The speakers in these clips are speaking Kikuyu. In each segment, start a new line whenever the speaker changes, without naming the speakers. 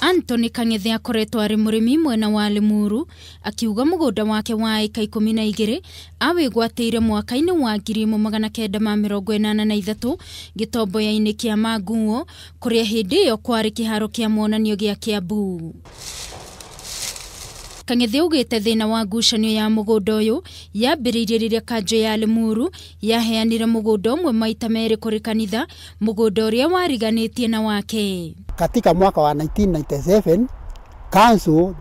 Anthony Kang'ethe akoretwo arĩ mũrĩmi mwena wa Limuru akiuga mũgũnda wake wa ĩka 12 awĩgwatĩire mwaka-inĩ wa 1983 gĩtomboya-inĩ kĩa Manguo kũrĩa hĩndĩ ĩyo kwarĩ kĩharo kĩa monanio gĩa Kiambu. Kang'ethe augĩte thĩna wa ngucanio ya mũgũnda ũyũ yambĩrĩirie rĩrĩa kanjũ ya Limuru yaheanire mũgũnda ũmwe maita merĩ kũrĩ kanitha, mũgũnda ũrĩa wariganĩtie na wake.
Katika mwaka wa 1997 council,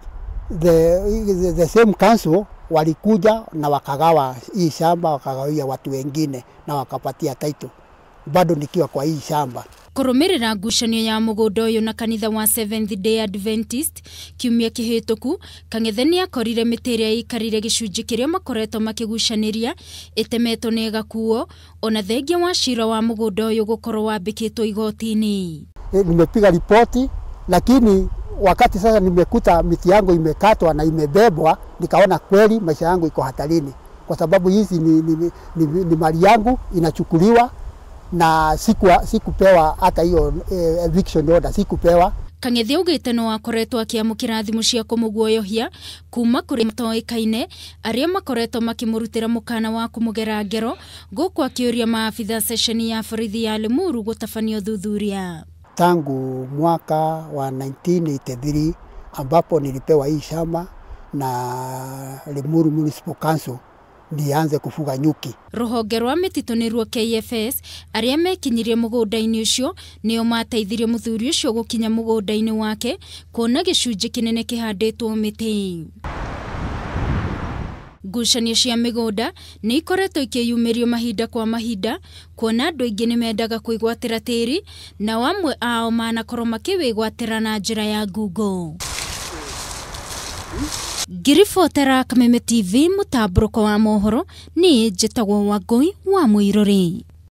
the same council walikuja na wakagawa hii shamba, wakagawia watu wengine na wakapatia title bado nikiwa kwa hii shamba.
Kũrũmĩrĩra ngucanio ya mũgũnda ũyũ na kanitha wa Seventh Day Adventist kiumia kĩhĩtũku, Kang'ethe nĩakorire mĩtĩ ĩrĩa ĩikarire gĩcunjĩ kĩrĩa makoretwo makĩgucanĩria ĩtemetwo na ĩgakuo, ona thengia wa cira wa mũgũnda ũyũ gũkorwo wambĩkĩtwo igoti-inĩ.
Nimepiga ripoti, lakini wakati sasa nimekuta miti yangu imekatwa na imebebwa, nikaona kweli maisha yangu iko hatarini, kwa sababu hizi ni mali yangu inachukuliwa na sikupewa hata hiyo eviction order sikupewa.
Kang'ethe augĩte no akoretwo akĩamũkĩra thimũ cia kũmũguoyohia kuma kũrĩ matoĩkaine arĩa makoretwo makĩmũrutĩra mũkana wa kũmũgera ngero, gũkũ akĩũria maabitha ceceni ya borithi ya Limuru gũtabania ũthuthuria.
Tangu mwaka wa 1983 ambapo nilipewa hii shamba na Limuru Municipal Council nianze kufuga nyuki.
Rũhonge rwa mĩtitũ nĩruo KFS arĩa mekinyirie mũgũnda-inĩ ũcio nĩo mateithirie mũthuri ũcio gũkinya mũgũnda-inĩ wake kuona gĩcunjĩ kĩnene kĩhandĩtwo mĩtĩ. Ngucanio cia mĩgũnda nĩ ikoretwo ikĩyumĩrio mahinda kwa mahinda kuona andũ aingĩ nĩ mendaga kwĩgwatĩra tĩri nao amwe ao manakorwo makĩwĩgwatĩra na njĩra ya ngungo. Ngĩribotera Kameme TV mũtambũrũko wa mohoro, niĩ njĩtagwo Wangũi wa Mũirũrĩ.